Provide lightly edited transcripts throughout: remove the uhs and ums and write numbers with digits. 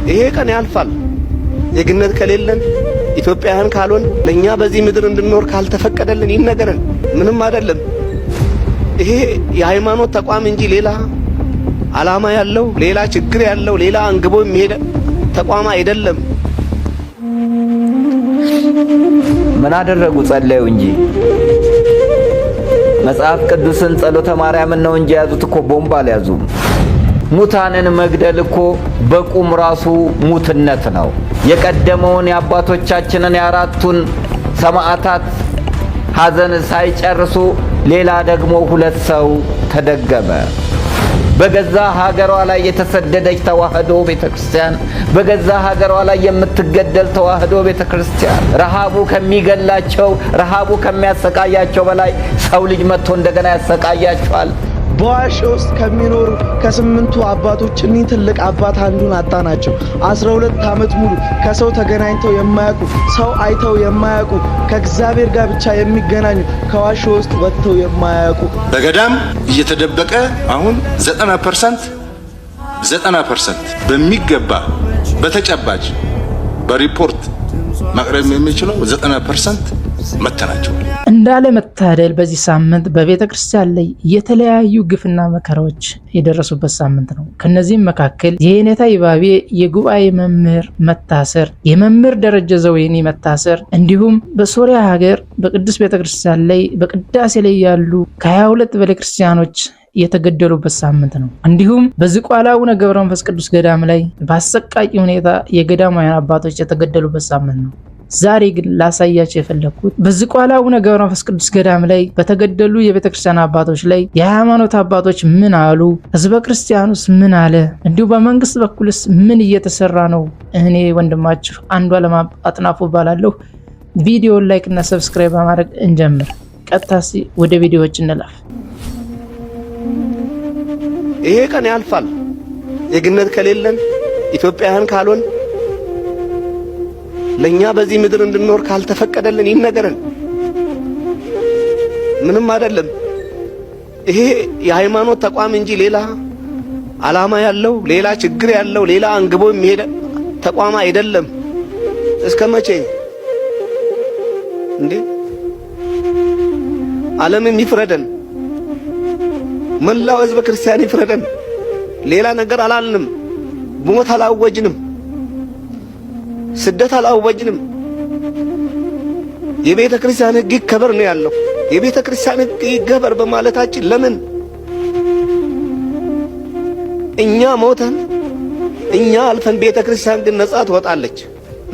ይሄ ቀን ያልፋል። ዜግነት ከሌለን፣ ኢትዮጵያውያን ካልሆን፣ ለእኛ በዚህ ምድር እንድንኖር ካልተፈቀደልን ይነገረን። ምንም አይደለም። ይሄ የሃይማኖት ተቋም እንጂ ሌላ ዓላማ ያለው፣ ሌላ ችግር ያለው፣ ሌላ አንግቦ የሚሄድ ተቋም አይደለም። ምን አደረጉ? ጸለዩ እንጂ። መጽሐፍ ቅዱስን ጸሎተ ማርያምን ነው እንጂ የያዙት እኮ ቦምብ አልያዙም። ሙታንን መግደል እኮ በቁም ራሱ ሙትነት ነው። የቀደመውን የአባቶቻችንን የአራቱን ሰማዕታት ሐዘን ሳይጨርሱ ሌላ ደግሞ ሁለት ሰው ተደገመ። በገዛ ሀገሯ ላይ የተሰደደች ተዋህዶ ቤተ ክርስቲያን፣ በገዛ ሀገሯ ላይ የምትገደል ተዋህዶ ቤተ ክርስቲያን፣ ረሃቡ ከሚገላቸው፣ ረሃቡ ከሚያሰቃያቸው በላይ ሰው ልጅ መጥቶ እንደገና ያሰቃያቸዋል። በዋሻ ውስጥ ከሚኖሩ ከስምንቱ አባቶች እኒህ ትልቅ አባት አንዱን አጣናቸው። 12 ዓመት ሙሉ ከሰው ተገናኝተው የማያውቁ፣ ሰው አይተው የማያውቁ፣ ከእግዚአብሔር ጋር ብቻ የሚገናኙ፣ ከዋሻ ውስጥ ወጥተው የማያውቁ። በገዳም እየተደበቀ አሁን 90%፣ 90% በሚገባ በተጨባጭ በሪፖርት ማቅረብ የሚችለው 90% መተናቸዋል። እንዳለመታደል በዚህ ሳምንት በቤተ ክርስቲያን ላይ የተለያዩ ግፍና መከራዎች የደረሱበት ሳምንት ነው። ከነዚህም መካከል የየኔታ ይባቤ የጉባኤ መምህር መታሰር፣ የመምህር ደረጀ ዘወይኒ መታሰር፣ እንዲሁም በሶሪያ ሀገር በቅዱስ ቤተ ክርስቲያን ላይ በቅዳሴ ላይ ያሉ ከ22 በላይ ክርስቲያኖች የተገደሉበት ሳምንት ነው። እንዲሁም በዝቋላ አቡነ ገብረ መንፈስ ቅዱስ ገዳም ላይ በአሰቃቂ ሁኔታ የገዳማውያን አባቶች የተገደሉበት ሳምንት ነው። ዛሬ ግን ላሳያቸው የፈለግኩት በዝቋላ አቡነ ገብረ መንፈስ ቅዱስ ገዳም ላይ በተገደሉ የቤተክርስቲያን አባቶች ላይ የሃይማኖት አባቶች ምን አሉ? ህዝበ ክርስቲያኑስ ምን አለ? እንዲሁ በመንግስት በኩልስ ምን እየተሰራ ነው? እኔ ወንድማችሁ አንዱዓለም አጥናፉ እባላለሁ። ቪዲዮን like እና subscribe በማድረግ እንጀምር። ቀጥታ ወደ ቪዲዮዎች እንለፍ። ይሄ ቀን ያልፋል። ዜግነት ከሌለን፣ ኢትዮጵያውያን ካልሆን፣ ለኛ በዚህ ምድር እንድንኖር ካልተፈቀደልን ይነገረን። ምንም አይደለም። ይሄ የሃይማኖት ተቋም እንጂ ሌላ ዓላማ ያለው፣ ሌላ ችግር ያለው፣ ሌላ አንግቦ የሚሄድ ተቋም አይደለም። እስከ መቼ እንዴ? ዓለምም ይፍረደን፣ መላው ሕዝበ ክርስቲያን ይፍረደን። ሌላ ነገር አላልንም። ሞት አላወጅንም። ስደት አላወጅንም። የቤተ ክርስቲያን ሕግ ይከበር ነው ያለው። የቤተ ክርስቲያን ሕግ ይከበር በማለታችን ለምን እኛ ሞተን እኛ አልፈን ቤተ ክርስቲያን ግን ነጻ ትወጣለች?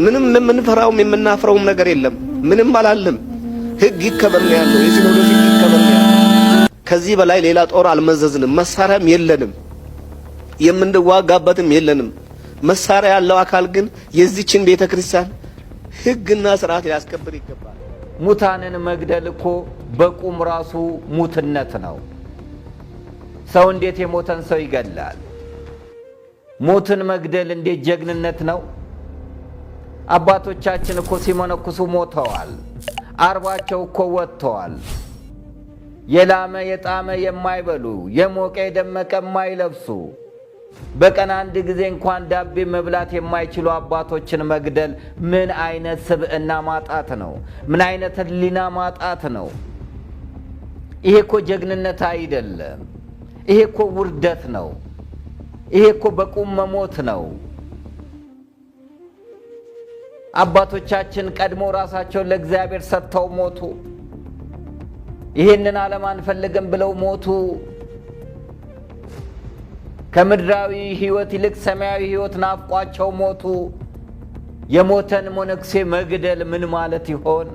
ምንም የምንፈራውም የምናፍረውም ነገር የለም። ምንም አላልንም። ሕግ ይከበር ነው ያለው። የሲኖዶስ ሕግ ይከበር ነው ያለው። ከዚህ በላይ ሌላ ጦር አልመዘዝንም። መሳሪያም የለንም። የምንዋጋበትም የለንም። መሳሪያ ያለው አካል ግን የዚችን ቤተ ክርስቲያን ሕግና ስርዓት ሊያስከብር ይገባል። ሙታንን መግደል እኮ በቁም ራሱ ሙትነት ነው። ሰው እንዴት የሞተን ሰው ይገላል? ሞትን መግደል እንዴት ጀግንነት ነው? አባቶቻችን እኮ ሲመነኩሱ ሞተዋል። አርባቸው እኮ ወጥተዋል። የላመ የጣመ የማይበሉ፣ የሞቀ የደመቀ የማይለብሱ፣ በቀን አንድ ጊዜ እንኳን ዳቤ መብላት የማይችሉ አባቶችን መግደል ምን አይነት ስብዕና ማጣት ነው? ምን አይነት ሕሊና ማጣት ነው? ይሄ እኮ ጀግንነት አይደለም። ይሄ እኮ ውርደት ነው። ይሄ እኮ በቁም መሞት ነው። አባቶቻችን ቀድሞ ራሳቸውን ለእግዚአብሔር ሰጥተው ሞቱ። ይህንን ዓለም አንፈልግም ብለው ሞቱ። ከምድራዊ ሕይወት ይልቅ ሰማያዊ ሕይወት ናፍቋቸው ሞቱ። የሞተን መነኩሴ መግደል ምን ማለት ይሆን?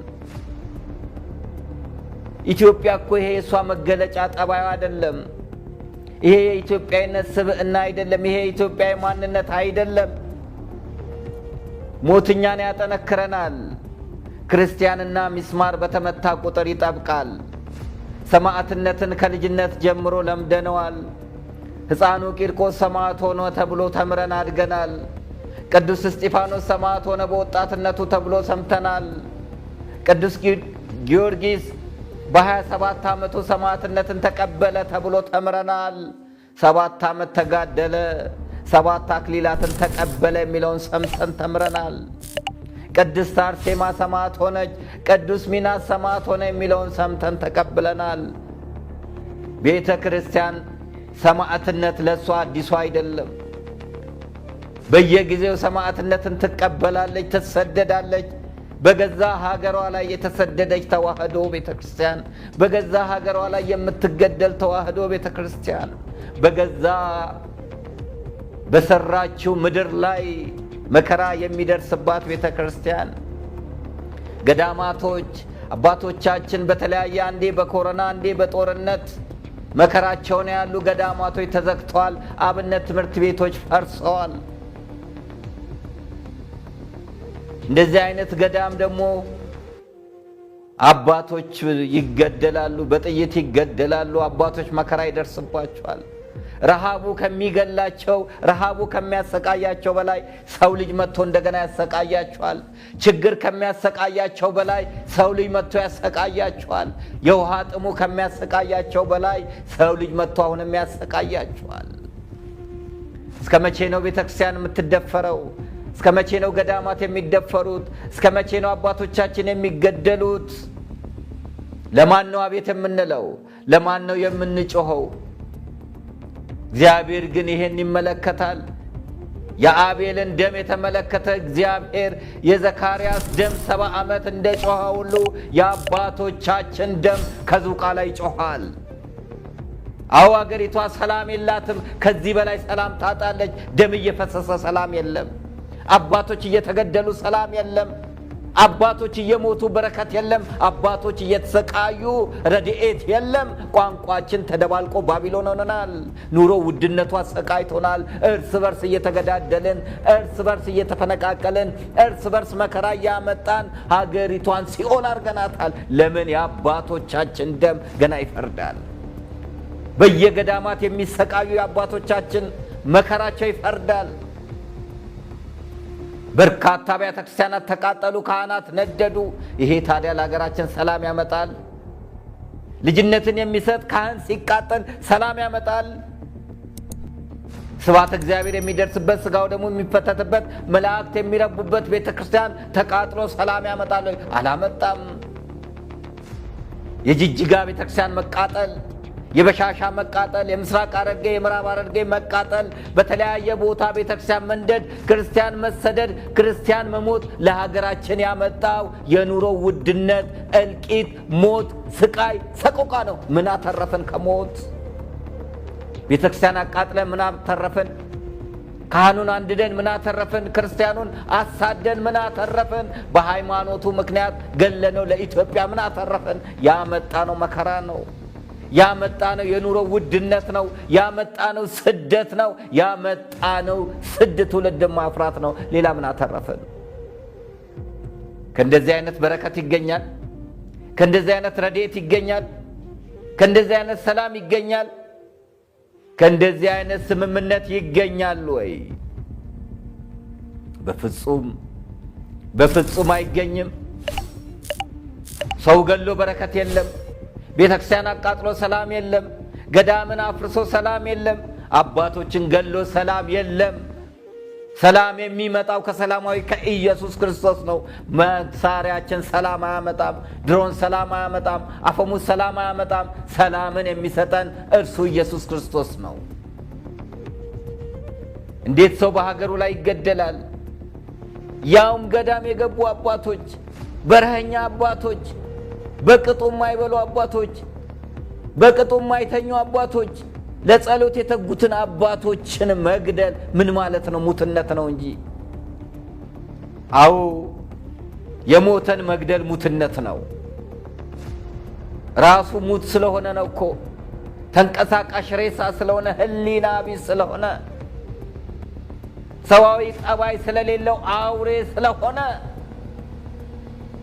ኢትዮጵያ እኮ ይሄ የእሷ መገለጫ ጠባዩ አይደለም። ይሄ የኢትዮጵያዊነት ስብዕና አይደለም። ይሄ የኢትዮጵያዊ ማንነት አይደለም። ሞት እኛን ያጠነክረናል። ክርስቲያንና ሚስማር በተመታ ቁጥር ይጠብቃል። ሰማዕትነትን ከልጅነት ጀምሮ ለምደነዋል። ሕፃኑ ቂርቆስ ሰማዕት ሆኖ ተብሎ ተምረን አድገናል። ቅዱስ እስጢፋኖስ ሰማዕት ሆነ በወጣትነቱ ተብሎ ሰምተናል። ቅዱስ ጊዮርጊስ በ27 ዓመቱ ሰማዕትነትን ተቀበለ ተብሎ ተምረናል። 7 ዓመት ተጋደለ። 7 አክሊላትን ተቀበለ የሚለውን ሰምተን ተምረናል። ቅድስት አርሴማ ሰማዕት ሆነች፣ ቅዱስ ሚናስ ሰማዕት ሆነ የሚለውን ሰምተን ተቀብለናል። ቤተ ክርስቲያን ሰማዕትነት ለእሷ አዲሱ አይደለም። በየጊዜው ሰማዕትነትን ትቀበላለች፣ ትሰደዳለች። በገዛ ሀገሯ ላይ የተሰደደች ተዋህዶ ቤተ ክርስቲያን፣ በገዛ ሀገሯ ላይ የምትገደል ተዋህዶ ቤተ ክርስቲያን፣ በገዛ በሰራችው ምድር ላይ መከራ የሚደርስባት ቤተ ክርስቲያን፣ ገዳማቶች አባቶቻችን በተለያየ አንዴ በኮሮና አንዴ በጦርነት መከራቸውን ያሉ ገዳማቶች ተዘግተዋል። አብነት ትምህርት ቤቶች ፈርሰዋል። እንደዚህ አይነት ገዳም ደግሞ አባቶች ይገደላሉ፣ በጥይት ይገደላሉ። አባቶች መከራ ይደርስባቸዋል። ረሃቡ ከሚገላቸው ረሃቡ ከሚያሰቃያቸው በላይ ሰው ልጅ መጥቶ እንደገና ያሰቃያቸዋል። ችግር ከሚያሰቃያቸው በላይ ሰው ልጅ መጥቶ ያሰቃያቸዋል። የውሃ ጥሙ ከሚያሰቃያቸው በላይ ሰው ልጅ መጥቶ አሁንም ያሰቃያቸዋል። እስከ መቼ ነው ቤተክርስቲያን የምትደፈረው? እስከ መቼ ነው ገዳማት የሚደፈሩት? እስከ መቼ ነው አባቶቻችን የሚገደሉት? ለማን ነው አቤት የምንለው? ለማን ነው የምንጮኸው? እግዚአብሔር ግን ይሄን ይመለከታል። የአቤልን ደም የተመለከተ እግዚአብሔር የዘካርያስ ደም 70 ዓመት እንደ ጮኸ ሁሉ የአባቶቻችን ደም ከዙቃ ላይ ይጮኻል። አዎ አገሪቷ ሰላም የላትም። ከዚህ በላይ ሰላም ታጣለች። ደም እየፈሰሰ ሰላም የለም። አባቶች እየተገደሉ ሰላም የለም። አባቶች እየሞቱ በረከት የለም። አባቶች እየተሰቃዩ ረድኤት የለም። ቋንቋችን ተደባልቆ ባቢሎን ሆነናል። ኑሮ ውድነቱ አሰቃይቶናል። እርስ በርስ እየተገዳደልን፣ እርስ በርስ እየተፈነቃቀልን፣ እርስ በርስ መከራ እያመጣን ሀገሪቷን ሲኦል አድርገናታል። ለምን? የአባቶቻችን ደም ገና ይፈርዳል። በየገዳማት የሚሰቃዩ የአባቶቻችን መከራቸው ይፈርዳል። በርካታ አብያተ ክርስቲያናት ተቃጠሉ፣ ካህናት ነደዱ። ይሄ ታዲያ ለሀገራችን ሰላም ያመጣል? ልጅነትን የሚሰጥ ካህን ሲቃጠል ሰላም ያመጣል? ስብሐተ እግዚአብሔር የሚደርስበት፣ ስጋው ደግሞ የሚፈተትበት፣ መላእክት የሚረቡበት ቤተ ክርስቲያን ተቃጥሎ ሰላም ያመጣል? አላመጣም። የጅጅጋ ቤተ ክርስቲያን መቃጠል፣ የበሻሻ መቃጠል፣ የምስራቅ ሐረርጌ የምዕራብ ሐረርጌ መቃጠል፣ በተለያየ ቦታ ቤተክርስቲያን መንደድ፣ ክርስቲያን መሰደድ፣ ክርስቲያን መሞት ለሀገራችን ያመጣው የኑሮ ውድነት፣ እልቂት፣ ሞት፣ ስቃይ፣ ሰቆቃ ነው። ምን አተረፍን ከሞት? ቤተክርስቲያን አቃጥለን ምን አተረፍን? ካህኑን አንድደን ምን አተረፍን? ክርስቲያኑን አሳደን ምን አተረፍን? በሃይማኖቱ ምክንያት ገለነው ለኢትዮጵያ ምን አተረፍን? ያመጣነው መከራ ነው። ያመጣነው የኑሮ ውድነት ነው። ያመጣነው ስደት ነው። ያመጣነው ስድ ትውልድ ማፍራት ነው። ሌላ ምን አተረፍን? ከእንደዚህ አይነት በረከት ይገኛል? ከእንደዚህ አይነት ረድኤት ይገኛል? ከእንደዚህ አይነት ሰላም ይገኛል? ከእንደዚህ አይነት ስምምነት ይገኛል ወይ? በፍጹም በፍጹም አይገኝም። ሰው ገሎ በረከት የለም። ቤተክርስቲያን አቃጥሎ ሰላም የለም። ገዳምን አፍርሶ ሰላም የለም። አባቶችን ገሎ ሰላም የለም። ሰላም የሚመጣው ከሰላማዊ ከኢየሱስ ክርስቶስ ነው። መሳሪያችን ሰላም አያመጣም። ድሮን ሰላም አያመጣም። አፈሙዝ ሰላም አያመጣም። ሰላምን የሚሰጠን እርሱ ኢየሱስ ክርስቶስ ነው። እንዴት ሰው በሀገሩ ላይ ይገደላል? ያውም ገዳም የገቡ አባቶች፣ በረኸኛ አባቶች፣ በቅጡ የማይበሉ አባቶች፣ በቅጡ የማይተኙ አባቶች፣ ለጸሎት የተጉትን አባቶችን መግደል ምን ማለት ነው? ሙትነት ነው እንጂ። አዎ የሞተን መግደል ሙትነት ነው። ራሱ ሙት ስለሆነ ነው እኮ፣ ተንቀሳቃሽ ሬሳ ስለሆነ፣ ሕሊና ቢስ ስለሆነ፣ ሰዋዊ ጠባይ ስለሌለው አውሬ ስለሆነ።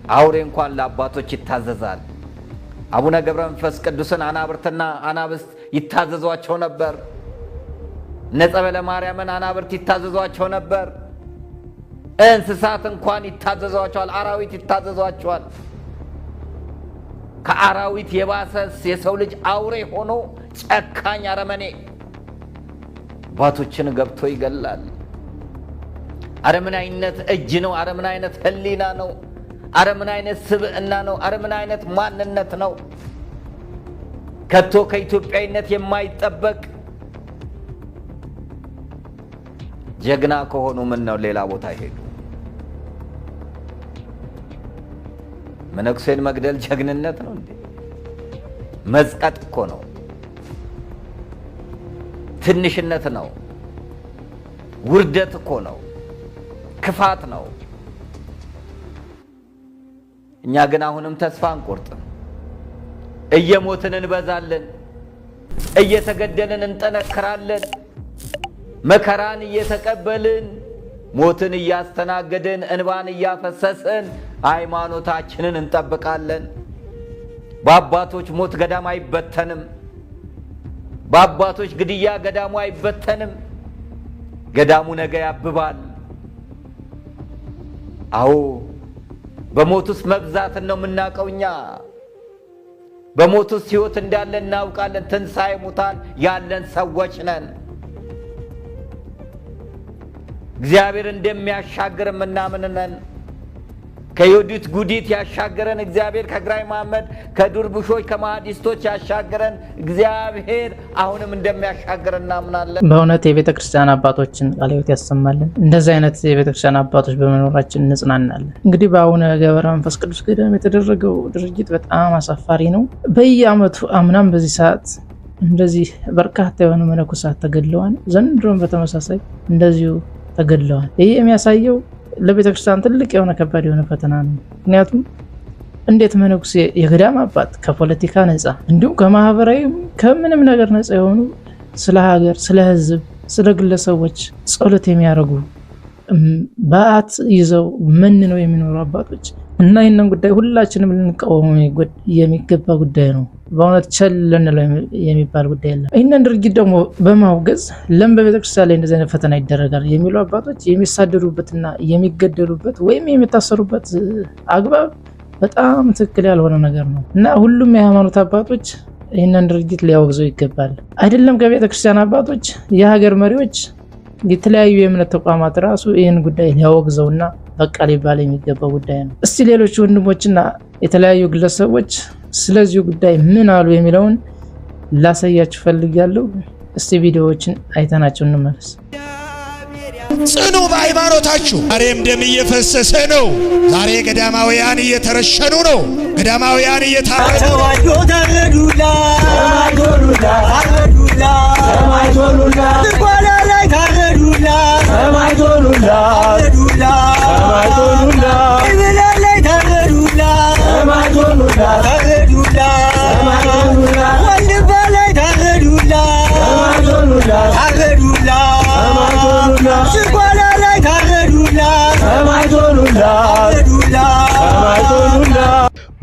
አውሬ እንኳን ለአባቶች ይታዘዛል። አቡነ ገብረ መንፈስ ቅዱስን አናብርትና አናብስት ይታዘዟቸው ነበር። እነ ጸበለ ማርያምን አናብርት ይታዘዟቸው ነበር። እንስሳት እንኳን ይታዘዟቸዋል። አራዊት ይታዘዟቸዋል። ከአራዊት የባሰ የሰው ልጅ አውሬ ሆኖ ጨካኝ አረመኔ። አባቶችን ገብቶ ይገላል። አረ ምን አይነት እጅ ነው? አረ ምን አይነት ህሊና ነው? አረ ምን አይነት ስብዕና ነው? አረ ምን አይነት ማንነት ነው? ከቶ ከኢትዮጵያዊነት የማይጠበቅ። ጀግና ከሆኑ ምን ነው ሌላ ቦታ ሄዱ? መነኩሴን መግደል ጀግንነት ነው እንዴ? መዝቀጥ እኮ ነው፣ ትንሽነት ነው፣ ውርደት እኮ ነው፣ ክፋት ነው። እኛ ግን አሁንም ተስፋ አንቆርጥም። እየሞትን እንበዛለን፣ እየተገደልን እንጠነክራለን። መከራን እየተቀበልን፣ ሞትን እያስተናገድን፣ እንባን እያፈሰስን ሃይማኖታችንን እንጠብቃለን። በአባቶች ሞት ገዳም አይበተንም። በአባቶች ግድያ ገዳሙ አይበተንም። ገዳሙ ነገ ያብባል። አዎ፣ በሞት ውስጥ መብዛትን ነው የምናውቀው እኛ። በሞት ውስጥ ሕይወት እንዳለ እናውቃለን። ትንሣኤ ሙታን ያለን ሰዎች ነን። እግዚአብሔር እንደሚያሻግር የምናምን ነን። ከዮዲት ጉዲት ያሻገረን እግዚአብሔር፣ ከግራኝ መሐመድ፣ ከዱርብሾች፣ ከማህዲስቶች ያሻገረን እግዚአብሔር አሁንም እንደሚያሻግረን እናምናለን። በእውነት የቤተ ክርስቲያን አባቶችን ቃለ ሕይወት ያሰማልን። እንደዚህ አይነት የቤተ ክርስቲያን አባቶች በመኖራችን እንጽናናለን። እንግዲህ በአቡነ ገብረ መንፈስ ቅዱስ ገዳም የተደረገው ድርጊት በጣም አሳፋሪ ነው። በየዓመቱ አምናም በዚህ ሰዓት እንደዚህ በርካታ የሆኑ መነኮሳት ተገድለዋል። ዘንድሮም በተመሳሳይ እንደዚሁ ተገድለዋል። ይህ የሚያሳየው ለቤተክርስቲያን ትልቅ የሆነ ከባድ የሆነ ፈተና ነው። ምክንያቱም እንዴት መነኩሴ፣ የገዳም አባት፣ ከፖለቲካ ነፃ እንዲሁም ከማህበራዊ ከምንም ነገር ነፃ የሆኑ፣ ስለ ሀገር፣ ስለ ሕዝብ፣ ስለ ግለሰቦች ጸሎት የሚያደርጉ፣ በዓት ይዘው ምን ነው የሚኖሩ አባቶች እና ይህንን ጉዳይ ሁላችንም ልንቃወሙ የሚገባ ጉዳይ ነው። በእውነት ቸል ልንለው የሚባል ጉዳይ የለም። ይህንን ድርጊት ደግሞ በማውገዝ ለምን በቤተክርስቲያን ላይ እንደዚህ አይነት ፈተና ይደረጋል የሚሉ አባቶች የሚሳደዱበትና የሚገደሉበት ወይም የሚታሰሩበት አግባብ በጣም ትክክል ያልሆነ ነገር ነው እና ሁሉም የሃይማኖት አባቶች ይህንን ድርጊት ሊያወግዘው ይገባል። አይደለም ከቤተክርስቲያን አባቶች፣ የሀገር መሪዎች፣ የተለያዩ የእምነት ተቋማት ራሱ ይህን ጉዳይ ሊያወግዘውና በቃ ሊባል የሚገባው ጉዳይ ነው። እስቲ ሌሎች ወንድሞችና የተለያዩ ግለሰቦች ስለዚሁ ጉዳይ ምን አሉ የሚለውን ላሳያችሁ ፈልጊያለሁ። እስቲ ቪዲዮዎችን አይተናቸው እንመለስ። ጽኑ በሃይማኖታችሁ። ዛሬም ደም እየፈሰሰ ነው። ዛሬ ገዳማውያን እየተረሸኑ ነው። ገዳማውያን እየታረዱ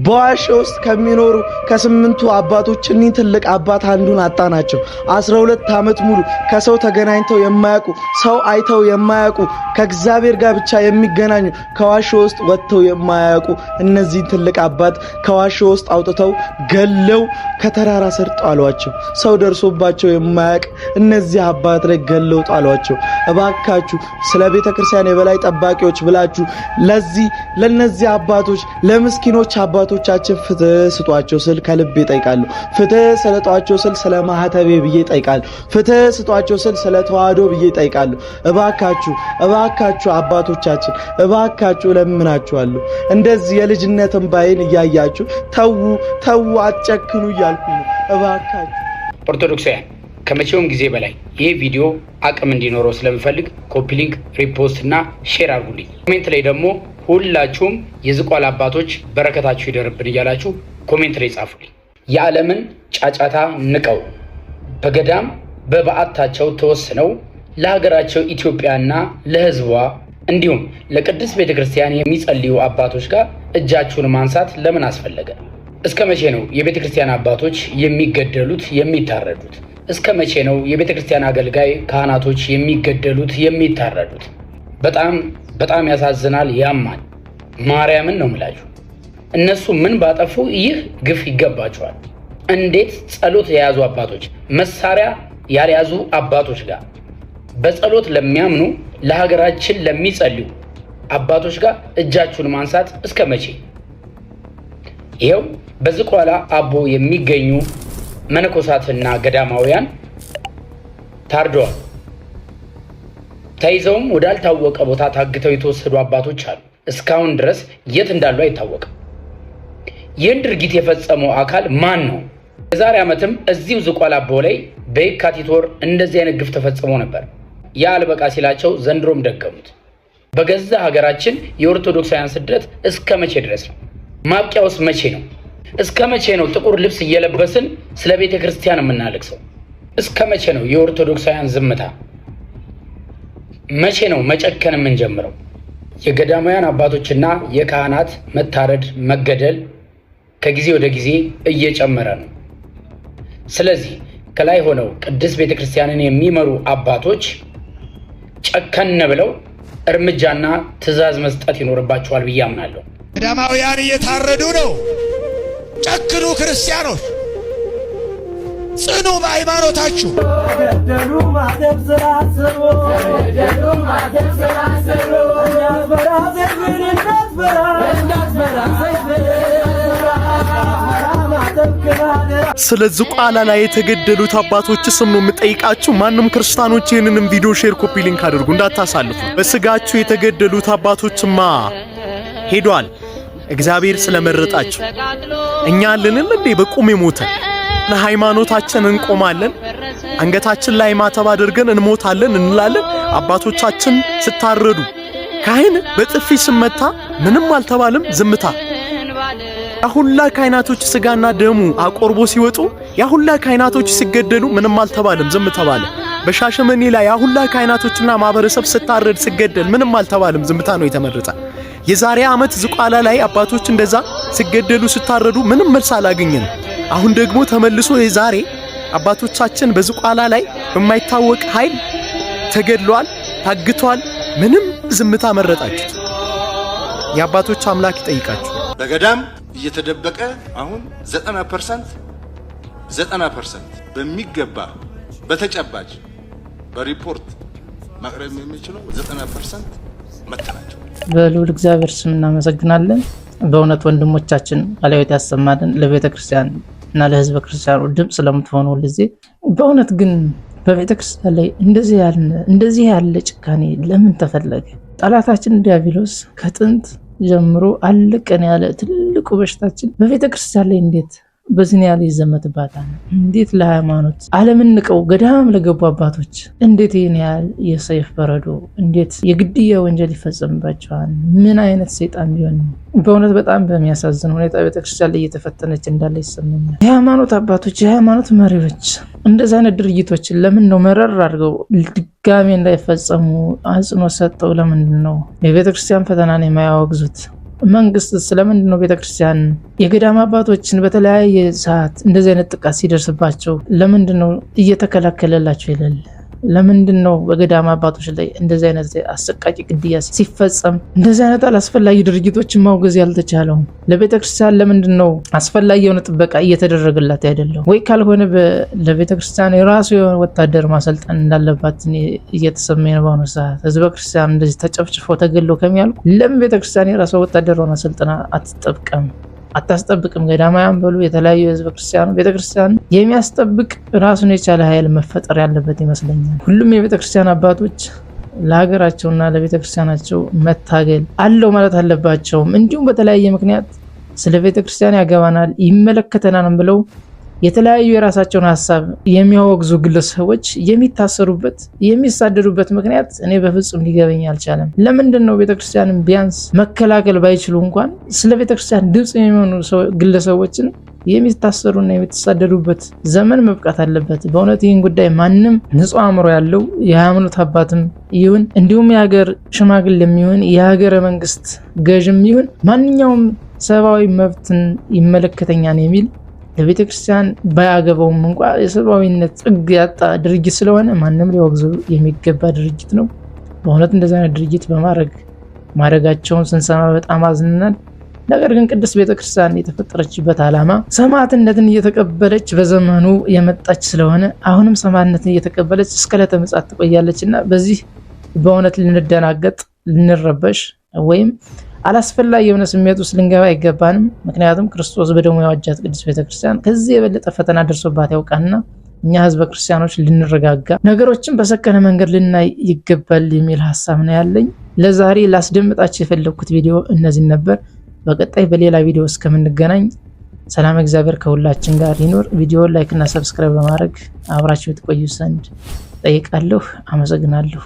በዋሻ ውስጥ ከሚኖሩ ከስምንቱ አባቶች እኒህ ትልቅ አባት አንዱን አጣናቸው። 12 ዓመት ሙሉ ከሰው ተገናኝተው የማያውቁ፣ ሰው አይተው የማያውቁ፣ ከእግዚአብሔር ጋር ብቻ የሚገናኙ፣ ከዋሻ ውስጥ ወጥተው የማያውቁ እነዚህን ትልቅ አባት ከዋሻ ውስጥ አውጥተው ገለው ከተራራ ስር ጣሏቸው። ሰው ደርሶባቸው የማያውቅ እነዚህ አባት ላይ ገለው ጣሏቸው። እባካችሁ ስለ ቤተ ክርስቲያን የበላይ ጠባቂዎች ብላችሁ ለዚህ ለነዚህ አባቶች፣ ለምስኪኖች አባቶቻችን ፍትህ ስጧቸው ስል ከልቤ እጠይቃለሁ። ፍትህ ስጧቸው ስል ስለ ማህተቤ ብዬ እጠይቃለሁ። ፍትህ ስጧቸው ስል ስለ ተዋህዶ ብዬ እጠይቃለሁ። እባካችሁ፣ እባካችሁ አባቶቻችን፣ እባካችሁ እለምናችኋለሁ። እንደዚህ የልጅነት እንባዬን እያያችሁ ተዉ፣ ተዉ፣ አትጨክኑ እያልኩ ነው። እባካችሁ። ኦርቶዶክሳውያን፣ ከመቼውም ጊዜ በላይ ይህ ቪዲዮ አቅም እንዲኖረው ስለምፈልግ copy link፣ repost እና share አድርጉልኝ። Comment ላይ ደግሞ ሁላችሁም የዝቋላ አባቶች በረከታችሁ ይደርብን እያላችሁ comment ላይ ጻፉልኝ። የዓለምን ጫጫታ ንቀው በገዳም በበዓታቸው ተወስነው ለሀገራቸው ኢትዮጵያና ለሕዝቧ እንዲሁም ለቅድስት ቤተ ክርስቲያን የሚጸልዩ አባቶች ጋር እጃችሁን ማንሳት ለምን አስፈለገ? እስከ መቼ ነው የቤተ ክርስቲያን አባቶች የሚገደሉት፣ የሚታረዱት? እስከ መቼ ነው የቤተ ክርስቲያን አገልጋይ ካህናቶች የሚገደሉት፣ የሚታረዱት? በጣም በጣም ያሳዝናል፣ ያማል። ማርያምን ነው ምላችሁ። እነሱ ምን ባጠፉ ይህ ግፍ ይገባቸዋል? እንዴት ጸሎት የያዙ አባቶች፣ መሳሪያ ያልያዙ አባቶች ጋር በጸሎት ለሚያምኑ ለሀገራችን ለሚጸልዩ አባቶች ጋር እጃችሁን ማንሳት እስከ መቼ? ይኸው በዝቋላ አቦ የሚገኙ መነኮሳትና ገዳማውያን ታርደዋል። ተይዘውም ወዳልታወቀ ቦታ ታግተው የተወሰዱ አባቶች አሉ። እስካሁን ድረስ የት እንዳሉ አይታወቅም። ይህን ድርጊት የፈጸመው አካል ማን ነው? የዛሬ ዓመትም እዚሁ ዝቋላ አቦ ላይ በየካቲት ወር እንደዚህ አይነት ግፍ ተፈጽሞ ነበር። ያ አልበቃ ሲላቸው ዘንድሮም ደገሙት። በገዛ ሀገራችን የኦርቶዶክሳውያን ስደት እስከ መቼ ድረስ ነው? ማብቂያውስ መቼ ነው? እስከ መቼ ነው ጥቁር ልብስ እየለበስን ስለ ቤተ ክርስቲያን የምናለቅሰው? እስከ መቼ ነው የኦርቶዶክሳውያን ዝምታ? መቼ ነው መጨከን የምንጀምረው? የገዳማውያን አባቶችና የካህናት መታረድ፣ መገደል ከጊዜ ወደ ጊዜ እየጨመረ ነው። ስለዚህ ከላይ ሆነው ቅድስት ቤተክርስቲያንን የሚመሩ አባቶች ጨከን ብለው እርምጃና ትዕዛዝ መስጠት ይኖርባቸዋል ብዬ አምናለሁ። ገዳማውያን እየታረዱ ነው። ጨክኑ ክርስቲያኖች፣ ጽኑ በሃይማኖታችሁ። ስለ ዝቋላ ላይ የተገደሉት አባቶች ስም ነው የምጠይቃችሁ። ማንም ክርስቲያኖች ይህንንም ቪዲዮ share፣ copy link አድርጉ እንዳታሳልፉ። በስጋችሁ የተገደሉት አባቶችማ ሄዷል። እግዚአብሔር ስለመረጣችሁ እኛ አለንም እንዴ በቁም የሞተ ለሃይማኖታችን እንቆማለን። አንገታችን ላይ ማተብ አድርገን እንሞታለን እንላለን። አባቶቻችን ስታረዱ ካህን በጥፊ ስመታ ምንም አልተባለም፣ ዝምታ። ያሁላ ካህናቶች ስጋና ደሙ አቆርቦ ሲወጡ፣ ያሁላ ካህናቶች ሲገደሉ ምንም አልተባለም፣ ዝም ተባለ። በሻሸመኔ ላይ ያሁላ ካህናቶችና ማህበረሰብ ስታረድ ሲገደል ምንም አልተባለም፣ ዝምታ ነው የተመረጠ። የዛሬ ዓመት ዝቋላ ላይ አባቶች እንደዛ ሲገደሉ ሲታረዱ ምንም መልስ አላገኘንም። አሁን ደግሞ ተመልሶ የዛሬ አባቶቻችን በዝቋላ ላይ በማይታወቅ ኃይል ተገድሏል፣ ታግቷል። ምንም ዝምታ መረጣችሁት። የአባቶች አምላክ ይጠይቃችሁ። በገዳም እየተደበቀ አሁን 90% 90% በሚገባ በተጨባጭ በሪፖርት ማቅረብ የሚችለው 90% መተናቸው። በልዑል እግዚአብሔር ስም እናመሰግናለን። በእውነት ወንድሞቻችን ቃለ ሕይወት ያሰማልን። ለቤተ ክርስቲያን እና ለሕዝበ ክርስቲያኑ ድምፅ ስለምትሆኑ ሁልጊዜ። በእውነት ግን በቤተ ክርስቲያን ላይ እንደዚህ ያለ ጭካኔ ለምን ተፈለገ? ጠላታችን ዲያብሎስ ከጥንት ጀምሮ አልቀን ያለ ትልቁ በሽታችን በቤተ ክርስቲያን ላይ እንዴት በዚህን ያህል ይዘመትባታል? እንዴት ለሃይማኖት ዓለምን ንቀው ገዳም ለገቡ አባቶች እንዴት ይህን ያህል የሰይፍ በረዶ፣ እንዴት የግድያ ወንጀል ይፈጸምባቸዋል? ምን አይነት ሰይጣን ቢሆን ነው? በእውነት በጣም በሚያሳዝን ሁኔታ ቤተክርስቲያን ላይ እየተፈተነች እንዳለ ይሰማኛል። የሃይማኖት አባቶች፣ የሃይማኖት መሪዎች እንደዚህ አይነት ድርጊቶችን ለምን ነው መረር አድርገው ድጋሜ እንዳይፈጸሙ አጽንኦት ሰጠው? ለምንድን ነው የቤተክርስቲያን ፈተናን የማያወግዙት? መንግስት ስለምንድን ነው ቤተክርስቲያን የገዳም አባቶችን በተለያየ ሰዓት እንደዚህ አይነት ጥቃት ሲደርስባቸው ለምንድን ነው እየተከላከለላቸው ይላል? ለምንድን ነው በገዳም አባቶች ላይ እንደዚህ አይነት አሰቃቂ ግድያ ሲፈጸም እንደዚህ አይነት አላስፈላጊ ድርጊቶችን ማውገዝ ያልተቻለው? ለቤተክርስቲያን ለምንድን ነው አስፈላጊ የሆነ ጥበቃ እየተደረገላት አይደለም ወይ? ካልሆነ ለቤተክርስቲያን የራሱ የሆነ ወታደር ማሰልጠን እንዳለባት እየተሰማኝ ነው። በአሁኑ ሰዓት ህዝበ ክርስቲያን እንደዚህ ተጨፍጭፎ ተገሎ ከሚያልቁ ለምን ቤተክርስቲያን የራሷ ወታደር ሆና ሰልጥና አትጠብቅም አታስጠብቅም? ገዳማውያን በሉ የተለያዩ የህዝበ ክርስቲያኑ ቤተክርስቲያን የሚያስጠብቅ ራሱን የቻለ ኃይል መፈጠር ያለበት ይመስለኛል። ሁሉም የቤተክርስቲያን አባቶች ለሀገራቸውና ለቤተክርስቲያናቸው መታገል አለው ማለት አለባቸውም። እንዲሁም በተለያየ ምክንያት ስለ ቤተክርስቲያን ያገባናል ይመለከተናል ብለው የተለያዩ የራሳቸውን ሀሳብ የሚያወግዙ ግለሰቦች የሚታሰሩበት የሚሳደዱበት ምክንያት እኔ በፍጹም ሊገበኝ አልቻለም። ለምንድን ነው ቤተክርስቲያንን ቢያንስ መከላከል ባይችሉ እንኳን ስለ ቤተክርስቲያን ድምፅ የሚሆኑ ግለሰቦችን የሚታሰሩና የሚተሳደዱበት ዘመን መብቃት አለበት። በእውነት ይህን ጉዳይ ማንም ንጹሕ አእምሮ ያለው የሃይማኖት አባትም ይሁን እንዲሁም የሀገር ሽማግሌም ይሁን የሀገረ መንግስት ገዥም ይሁን ማንኛውም ሰብአዊ መብትን ይመለከተኛል የሚል ለቤተ ክርስቲያን ባያገባውም እንኳ የሰብአዊነት ጥግ ያጣ ድርጊት ስለሆነ ማንም ሊወግዘው የሚገባ ድርጊት ነው። በእውነት እንደዚህ አይነት ድርጊት በማድረግ ማድረጋቸውን ስንሰማ በጣም አዝነናል። ነገር ግን ቅድስት ቤተክርስቲያን የተፈጠረችበት ዓላማ ሰማዕትነትን እየተቀበለች በዘመኑ የመጣች ስለሆነ አሁንም ሰማዕትነትን እየተቀበለች እስከ ዕለተ ምጽአት ትቆያለች እና በዚህ በእውነት ልንደናገጥ፣ ልንረበሽ ወይም አላስፈላጊ የሆነ ስሜት ውስጥ ልንገባ አይገባንም። ምክንያቱም ክርስቶስ በደሙ የዋጃት ቅድስት ቤተክርስቲያን ከዚህ የበለጠ ፈተና ደርሶባት ያውቃልና እኛ ህዝበ ክርስቲያኖች ልንረጋጋ፣ ነገሮችን በሰከነ መንገድ ልናይ ይገባል የሚል ሀሳብ ነው ያለኝ። ለዛሬ ላስደምጣችሁ የፈለግኩት ቪዲዮ እነዚህን ነበር። በቀጣይ በሌላ ቪዲዮ እስከምንገናኝ ሰላም እግዚአብሔር ከሁላችን ጋር ይኑር። ቪዲዮ like እና subscribe በማድረግ አብራችሁ ትቆዩ ዘንድ ጠይቃለሁ። አመሰግናለሁ።